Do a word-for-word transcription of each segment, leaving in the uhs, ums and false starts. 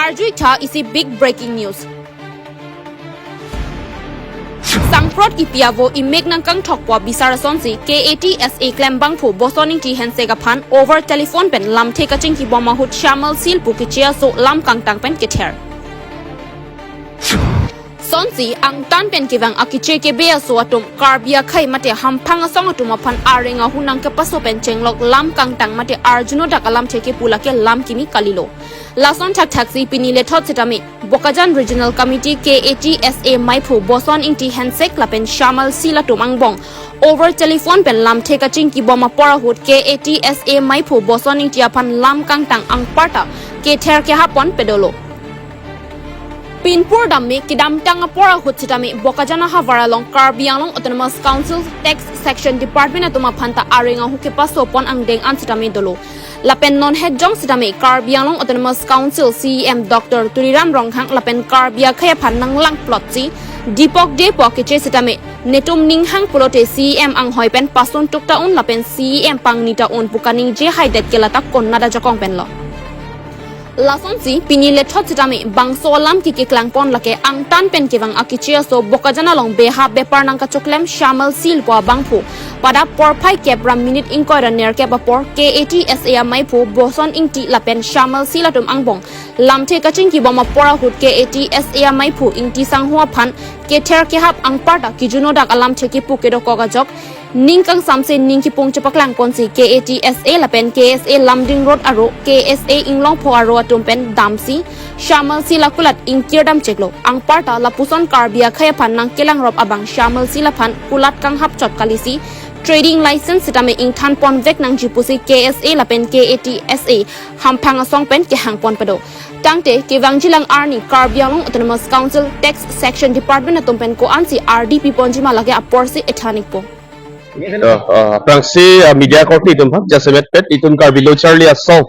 Arjui tha isi big breaking news. Sangprot kipi avo imek nangkangthok pu abisar asonsi K A T S A klembangphu Boson Ingti Hensek aphan over telephone pen lamthe kachingkibom ahut Shamal Seal pu keche aso lam kangtang pen kether. Sonsi angtan pen kevang akeche kebe aso atum Karbi akhei mate hamphang asong atum aphan areng ahu nangkepaso pen chenglok lam kangtang mate arjunodak alamthe kepu lake lam kimi kalilo. Lason thakthaksi pini lethot sitame Bokajan Regional Committee K A T S A maiphu Boson Ingti Hensek lapen Shamal Seal atum angbong over telephone pen lamthe kachingkibom apor ahut K A T S A maiphu Boson Ingti aphan lam kangtang anparta kether kehapon pedolo. Pinpur damme kedamtang apor ahut sitame Bokajan ahavar along Karbi Anglong Autonomous Council Tax Section Department atum aphanta areng ahu kepasopon angdeng an sitame dolo. Lapen non het jong sitame Karbi Anglong Autonomous Council C E M Doctor Tuliram Ronghang lapen Karbi akhei aphan nanglang plot si dipok depo keche sitame netum ninghang pulote C E M anghoi pen pasun tukta un lapen C E M pangnita un pu kaningje haidet ke lata konna da jakong penlo. Lasonsi pini lethot sitame bangso alam kiki klangpon lake angtan pen kevang akeche aso Bokajan along beha bepar nangkachoklem Shamal Seal pu abangphu pada porphai kep ra minute ingkoi ra nerkep apor K A T S A amaiphu Boson Ingti lapen Shamal Seal atum angbong lamthe kachingkibom apor ahut K A T S A amaiphu Ingti Sangho aphan kether kehap anparta kijunodak alamthe kipu kedokok ajok ning kangsamse ning kipung chepaklangponsi K A T S A lapen K S A Lumding Road aro K S A Inglongpho aro atum pen damsi Shamal Seal akulat ingkir dam cheklo. Anparta lapuson Karbi akhei aphan nangkelangrop abang Shamal Seal aphan kulat kanghap chot kalisi trading license sitame ingthanpon vek nangji pusi K S A lapen K A T S A hamphang asong pen kehangpon pado. Tangte kevangjilang arni Karbi Anglong Autonomous Council Tax Section Department atum pen ko-ansi ardi piponji ma lake aporsi ethan-ikpo. Oh, oh, aphrangsi, ah, media korte atum aphan jasemet pet itum Karbi Lo Charli Asong,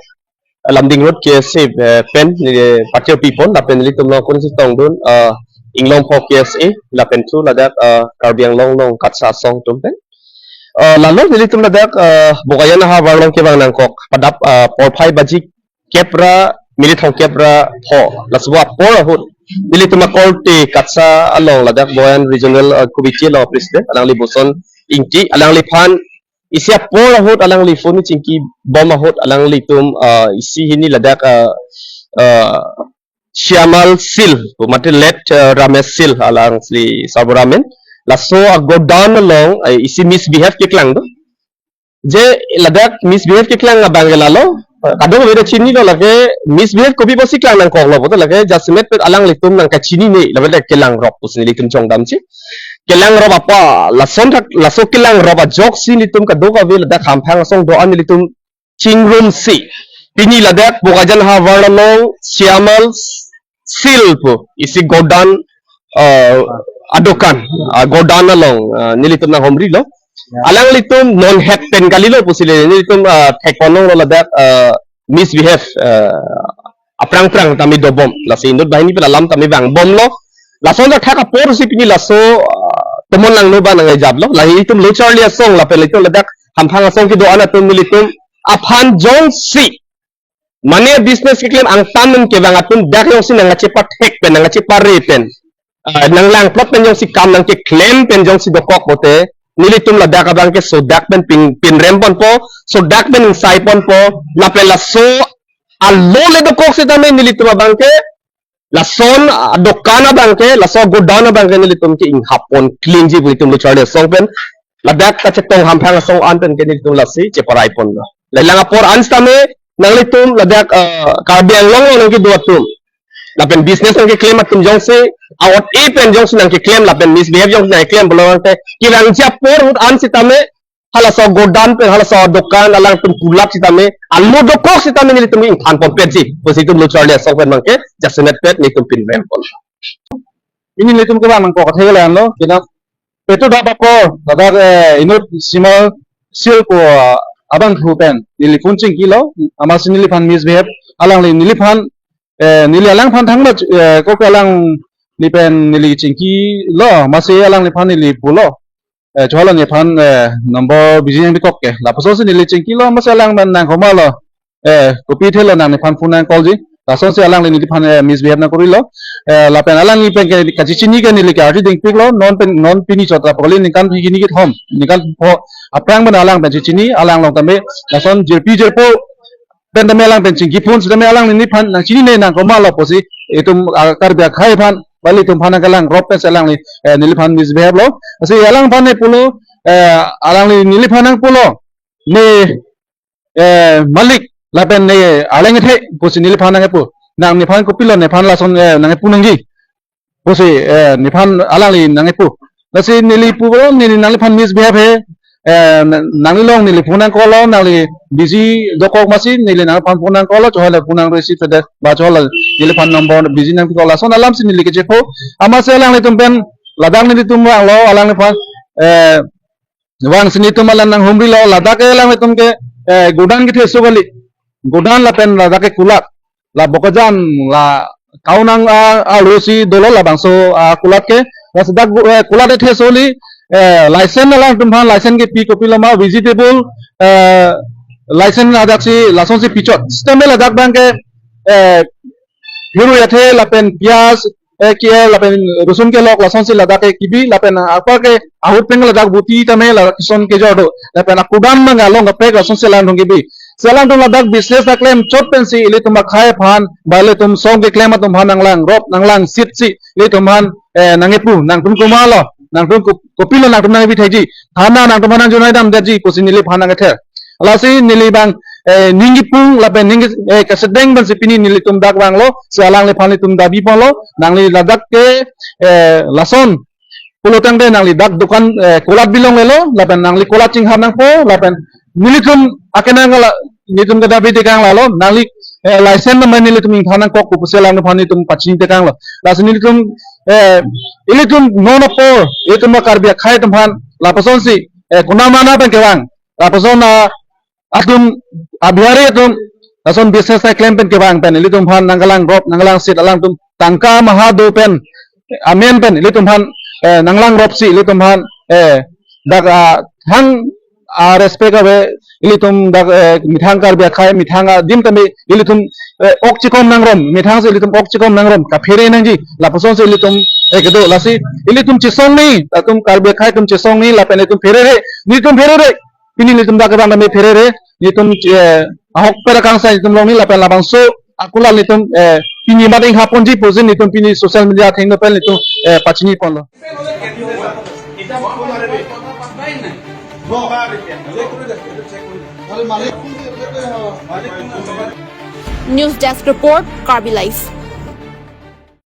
ah, Lumding Road K S A, eh, pen, eh, patir pipon lapen nelitum along konsi tongdun, ah, Inglongpho K S A lapen thu ladak, ah, Karbi Anglong along KATSA asong atum pen. Ah, lalo nelitum ladak, ah, Bokajan ahavar along kevang nangkok padap, ah, porphai baji kep ra minute thomkep ra pho laso apor ahut nelitum akorte KATSA along ladak Bokajan Regional, uh, Committee along President alangli Boson Ingti alangliphan isi apor ahut alangli phone chingkibom ahut alanglitum, uh, isi hini ladak, uh, uh, Shamal Seal mate late, uh, Ramesh Seal alangli Sarbo Ramin laso agodown along, uh, isi misbehave keklang do. Je ladak misbehave keklang abang ke lalo, kadokave ta chinilo lake misbehave kopi pusi klang nangkoklo puta lake jasemet pet alanglitum nangkachinine lapen kelangrop pusi nelitum chongdamji. Kelangrop apa lason thak laso kelangrop ajoksi nelitum kadokave ladak hamphang asong do-an nelitum chingrumsi pini ladak Bokajan ahavar along Shamal Seal pu isi godown, uh, adokan, uh, godown along, uh, nelitum nanghumrilo. Ya. Alanglitum non het pen kalilo pusi le nelitum, uh, thekponlonglo ladak, uh, misbehave, uh, aphrang phrang tame dobom. Lasi inut banghini pen alam tame vangbomlo. Lason thak apor si pini laso, uh, tomon langno ba nangejaplo. Lahi itum Lo Charli Asong lapen itum ladak hamphang asong kedo-an atum nelitum aphan jongsi mane business keklem angtan pen kevang atum dak jongsi nangkachepathek pen nangkachepare pen, ah, nanglang plot pen jongsi kam nangkeklem pen jongsi dokok pote nelitum ladak abang ke sodak pen pin pinremponpo, sodak pen ingsaiponpo, lapen laso alo le dokok sitame nelitum abang ke lason, ah, dokan abang ke laso godown abang ke nelitum ke inghap pon klingji pu itum Lo Charli Asong pen ladak kachetong hamphang asong an pen ke nelitum lasi cheparaiponlo. Lelang apor an sitame nanglitum ladak, eh, Karbi Anglong along nangkedo atum lapen business nangkeklem atum jongsi awot e pen jongsi nangkeklem lapen misbehave jongsi nangkeklem pulo abang ke kevangji apor ahut an sitame halaso godown pen halaso dokan alangtum pulap sitame alo dokok sitame nelitum ingthanponpetji pusi itum Lo Charli Asong pen abang ke jasemet pet nelitum pinrempon. Pini nelitum kevang nangkok athe ke la-anlo, kena petu dap apor, ladak, eh, inut Shamal Seal pu, ah, abangphu pen neli phone chingkilo, amatsi neliphan misbehave, alangli neliphan, eh, neli alangphan thangta, eh, kok alangli pen neli chingkilo, amatsi alangliphan neli pulo. Eh, chola nephan, eh, number biji nangpikok ke. Lapusonsi neli chingkilo, amatsi alang pen nangkomalo. Eh, kopi thelo nang nephan phone nang call ji. Lasonsi alangli neliphan, eh, misbehave nangkorilo. Eh, lapen alangli pen ke kachechini ke neli ke arti dingpiklo. Non pen non pini chot lapu kali ningkan chini kethom, ningkan pho aphrang pen alang pen chechini, alang along tame lason jirpi jirpo pen tame alang pen chingki phun sitame alangli neliphan nangchinine nang komatlo pusi itum, ah, Karbi akhei aphan, bali itumphan nangkelangrop pensi alangli, eh, neliphan misbehave lo. Lasi alangphan ne pulo, eh, alangli neliphan nangpulo, ne, eh, malik lapen ne arleng kethe pusi neliphan nangkepu. Nang nephan kopilo nephan lason, eh, nangkepu nangji pusi, eh, nephan alangli nangkepu. Lasi neli pulo, neli nangliphan misbehave he, eh, na-, nangli along neli phone nangcall lo, nangli busy dokok masi, neli nangliphan phone nangcall lo, chehoi la phone nang receive sede, ba chehoi la neliphan number busy nangpi-iklo, lason alamsi neli kechepho. Amatsi alanglitum pen ladak nelitum vanglo, alangliphan, eh, vangsi nelitum alam nanghumrilo, ladak ke alanglitum ke, eh, godown kethe so kali. Godown lapen ladak ke kulat. La Bokajan, la Kaunang, ah, ah, arusi dolo labangso, ah, kulat ke. Lasi dak, eh, kulat kethe so kali, eh, license alangtumphan license kepi kopilo ma vegetable, eh, license ladaksi lasonsi pichot. Sitame ladak abang ke, eh, hiru yathe lapen piyaj, eh, ke lapen rosun kelok lasonsi ladak ke kebi lapen apar ke ahut pen ladak buti tame la kison kejor do. Lapen agodown abang along kaprek lasonsi alangtum kebi. Si alangtum ladak business aklem chot pensi ilitum akhei aphan, ba ilitum song keklem atum aphan nanglangrop, nanglangsitsi ilitumphan, eh, nangkepu, nangtum komatlo, nangtum ko-, kopilo nangtum nangkebi thekji. Thana nangtumphan nangjunai damdetji pusi neliphan nangkether. Lasi neli abang, eh, ning kipung lapen ning ke-, eh, kesedeng pensi pini nelitum dak vanglo, si alangliphan nelitum dabi ponlo, nangli ladak ke, eh, lason pulo tangte nangli dak dukan, eh, kulat bilong lelo, lapen nangli kulat chinghap nangpo, lapen nelitum akenang la, nelitum kedabi tekang lalo, nangli, eh, license tame nelitum ingthan nangkok pu pusi alangphan nelitum pachini tekanglo. Lasi nelitum, eh, ilitum non apor, ilitum Karbi akhei atumphan, lapusonsi, eh, konat mana pen kevang, lapuson a atum, a Bihari atum, lason business aklem pen kevang pen ilitumphan nangkelangrop, nangkelangsit alangtum tangka maha do pen, amen pen ilitumphan, eh, nanglangropsi ilitumphan, eh, dak, ah, thang, ah, respect ave, ilitum dak, eh, methang Karbi akhei, methang adim tame ilitum, eh, ok chekom nangrum, methangsi ilitum ok chekom nangrum, kaphere nangji, lapusonsi ilitum, eh, kedo, lasi ilitum chesong ni, latum Karbi akhei atum chesong ni, lapen ilitum pherere, nelitum pherere, pini nelitum dak kevang tame pherere, nelitum, eh, ahokpet akangsai nelitum longni lapen labangso akulat nelitum, eh, pini mat inghap ponji pusi nelitum pini social media athengno pen nelitum, eh, pachini ponlo. News Desk Report, Karbi Live.